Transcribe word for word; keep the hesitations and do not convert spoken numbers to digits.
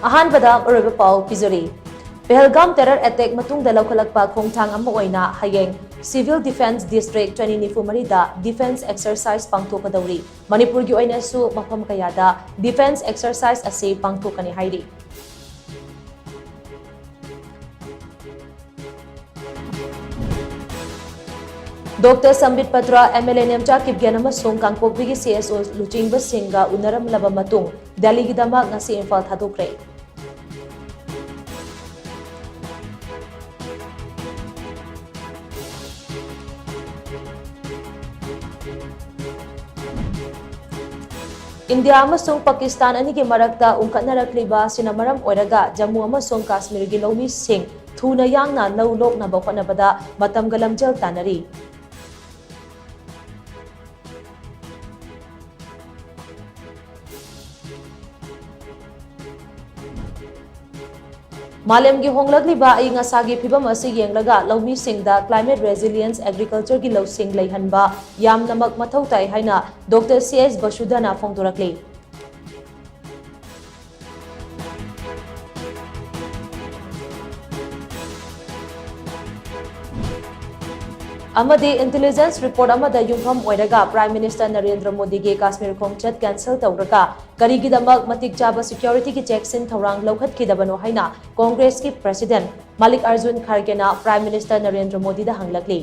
ꯑꯍꯥꯟꯕꯗ ꯑꯔꯣꯏꯕ ꯄꯥꯎ ꯄꯤꯖꯔꯤ꯫ ꯄꯦꯍꯜꯒꯥꯝ terror attack ꯃꯇꯨꯡꯗ ꯂꯧꯈꯠꯂꯛꯄ ꯈꯣꯡꯊꯥꯡ ꯑꯃ ꯑꯣꯏꯅ ꯍꯌꯦꯡ Civil Defence District ꯆꯅꯤ ꯅꯤꯐꯨ ꯃꯔꯤꯗ defence exercise ꯄꯥꯡꯊꯣꯛꯀꯗꯧꯔꯤ꯫ ꯃꯅꯤꯄꯨꯔꯒꯤ ꯑꯣꯏꯅꯁꯨ ꯃꯐꯝ ꯀꯌꯥꯗ defence exercise ꯑꯁꯤ ꯄꯥꯡꯊꯣꯛꯀꯅꯤ ꯍꯥꯏꯔꯤ꯫ ꯗꯣꯛꯇꯔ ꯁꯝꯕꯤꯠ ꯄꯇ꯭ꯔ, MLA ꯅꯦꯝꯆꯥ ꯀꯤꯞꯒꯦꯟ ꯑꯃꯁꯨꯡ ꯀꯥꯡꯄꯣꯛꯄꯤꯒꯤ CSO ꯂꯨꯆꯤꯡꯕꯁꯤꯡꯒ ꯎꯅꯔꯝꯂꯕ ꯃꯇꯨꯡ ꯗꯦꯜꯂꯤꯒꯤꯗꯃꯛ ꯉꯁꯤ ꯏꯝꯐꯥꯜ ꯊꯥꯗꯣꯛꯈ꯭ꯔꯦ꯫ ꯏꯟꯗꯤꯌꯥ ꯑꯃꯁꯨꯡ ꯄꯥꯀꯤꯁꯇꯥꯟ ꯑꯅꯤꯒꯤ ꯃꯔꯛꯇ ꯎꯪꯈꯠꯅꯔꯛꯂꯤꯕ ꯑꯁꯤꯅ ꯃꯔꯝ ꯑꯣꯏꯔꯒ ꯖꯝꯃꯨ ꯑꯃꯁꯨꯡ ꯀꯥꯁꯃꯤꯔꯒꯤ ꯂꯧꯃꯤꯁꯤꯡ ꯊꯨꯅ ꯌꯥꯡꯅ ꯂꯧ ꯂꯣꯛꯅꯕ ꯍꯣꯠꯅꯕꯗ ꯃꯇꯝꯒ ꯂꯝꯖꯦꯜ ꯇꯥꯟꯅꯔꯤ꯫ ꯃꯥꯂꯦꯝꯒꯤ ꯍꯣꯡꯂꯛꯂꯤꯕ ꯑꯏꯪ ꯑꯁꯥꯒꯤ ꯐꯤꯕꯝ ꯑꯁꯤ ꯌꯦꯡꯂꯒ ꯂꯧꯃꯤꯁꯤꯡꯗ climate resilience agricultureꯒꯤ ꯂꯧꯁꯤꯡ ꯂꯩꯍꯟꯕ ꯌꯥꯝꯅꯃꯛ ꯃꯊꯧ ꯇꯥꯏ ꯍꯥꯏꯅ ꯗꯣꯛꯇꯔ ꯁꯤ ꯑꯦꯁ ꯕꯁꯨꯙꯅ ꯐꯣꯡꯗꯣꯔꯛꯂꯤ꯫ ꯑꯃꯗꯤ intelligence report ꯑꯃꯗ ꯌꯨꯝꯐꯝ ꯑꯣꯏꯔꯒ Prime Minister ꯅꯔꯦꯟꯗ꯭ꯔ ꯃꯣꯗꯤꯒꯤ ꯀꯥꯁꯃꯤꯔ ꯈꯣꯡꯆꯠ cancel ꯇꯧꯔꯒ ꯀꯔꯤꯒꯤꯗꯃꯛ ꯃꯇꯤꯛ ꯆꯥꯕ securityꯒꯤ ꯆꯦꯛꯁꯤꯟ ꯊꯧꯔꯥꯡ ꯂꯧꯈꯠꯈꯤꯗꯕꯅꯣ ꯍꯥꯏꯅ ꯀꯣꯡꯒ꯭ꯔꯦꯁꯀꯤ President ꯃꯜꯂꯤꯀꯥꯔꯖꯨꯟ ꯈꯔꯒꯦꯅ Prime Minister ꯅꯔꯦꯟꯗ꯭ꯔ ꯃꯣꯗꯤꯗ ꯍꯪꯂꯛꯂꯤ꯫